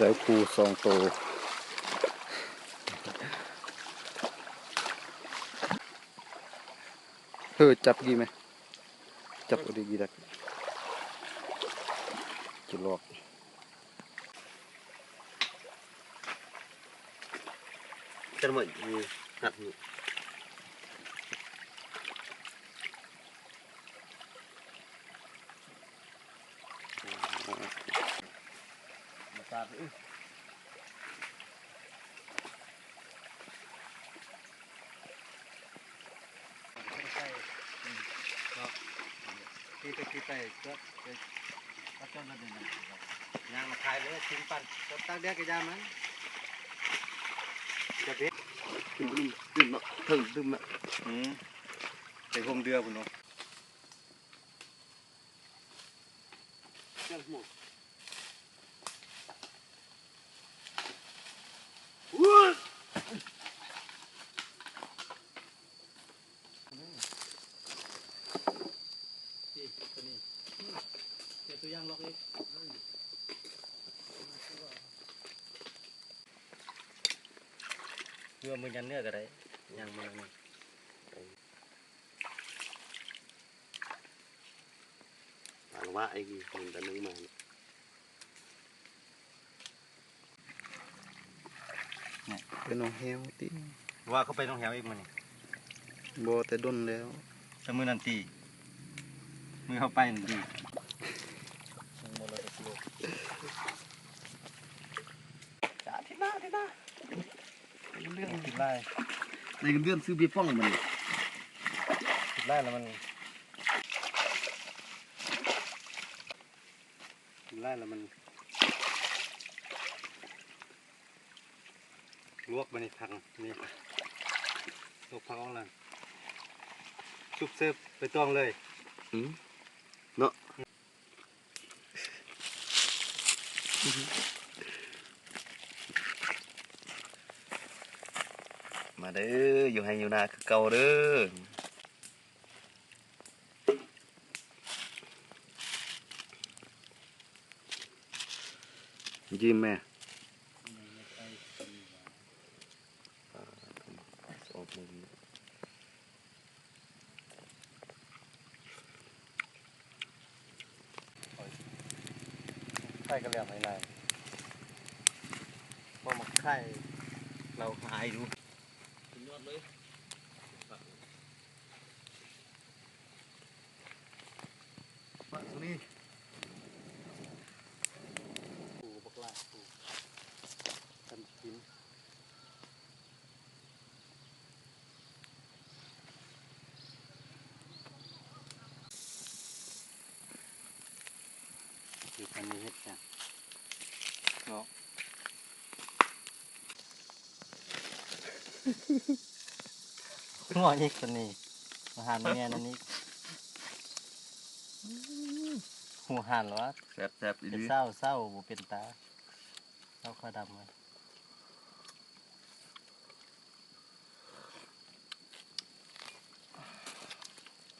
ແລ້ວປູສອງໂຕ. ເຮີ ຈັບກີ້ແມະ ຈັບເອົາດີໆ ດັກ ຈະລອກ. ຈັນໝົດ ນີ້ ຮັດນີ້ ມາຕາດ ຂີ່ໄປ ຂີ່ໄປ ຈອດ ໄປ ຈອດລົດນີ້ນະ ຍ່າງມາຂາຍເລີຍ ຖິ້ມປັ່ນ ຕາກແດດກະຢ່າມັນ ຈະເປັນ ຕື່ມ ຕື່ມເນາະ ເທິງຕື່ມນະ ອືມ ໄປໂຮມເດືອພຸ້ນເນາະ. ນີ້ ຕົວນີ້ ເກັບຕົວຢ່າງລອກອີກ ເພື່ອມືຍັນເນື້ອກະໄດ້ ຍ່າງມັນອັນນີ້. ປາລະວະ ໄອ້ມັນຕະໜຶ່ງມາ ໄປໜອງແຮວຕິ ວ່າເຂົາໄປໜອງແຮວອີກມື້ນີ້ ບໍ່ ແຕ່ດົນແລ້ວ ແຕ່ມື້ນັ້ນຕິ ມື້ເຮົາໄປນັ້ນຕິ ອາທິດໜ້າ ອາທິດໜ້າ. ເງິນເດືອນກິນຫຼາຍ ໄດ້ເງິນເດືອນຊື້ເບຍປ່ອງມັນ ກິນຫຼາຍແລ້ວມັນ ກິນຫຼາຍແລ້ວມັນ ລວກບາດນີ້ຜັກນີ້ ລວກຜັກອອກແລ້ວ ຊຸບເສີບໃບຕອງເລີຍ ອືມ ເນາະ. ມາເດີ ຢູ່ໄຮ່ຢູ່ນາຄືເກົ່າເດີ ຍິ້ມແມ່. ໄຂ່ກະແຫຼມໄອ້ນາຍ ບໍ່ມັກໄຂ່ ລາວຫາຍຢູ່ ສຸດຍອດເລີຍ ນີ້ ປູບັກຫຼາຍ ປູ ກັນກິນ. ຢູ່ກັນນີ້ເຮັດຫຍັງເນາະ ຫົວອີກຄົນນີ້ ມາຫາແມ່ນັ້ນອີກ ຫູຫັນລະວະ ແຊບໆ ອີ່ຫຼີ ເຊົາ ເຊົາ ບໍ່ເປັນຕາ ເຊົາຂາດຳເວີຍ.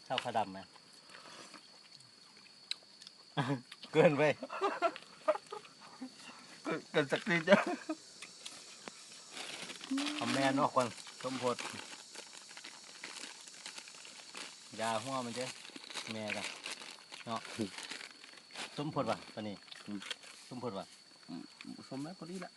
ເຂົ້າຂາດຳນະ ເກີນໄປ ເກີນ ເກີນສັກນິດ ເອົາແມ່ນອອກກ່ອນ ສົມໂພດ ຢ່າຫົວມັນເດີ້ ແມ່ກະເນາະ ສົມໂພດວ່າ ປານນີ້ ອືມ ສົມໂພດວ່າ ອືມ ສົມແລ້ວ ພໍດີລະ.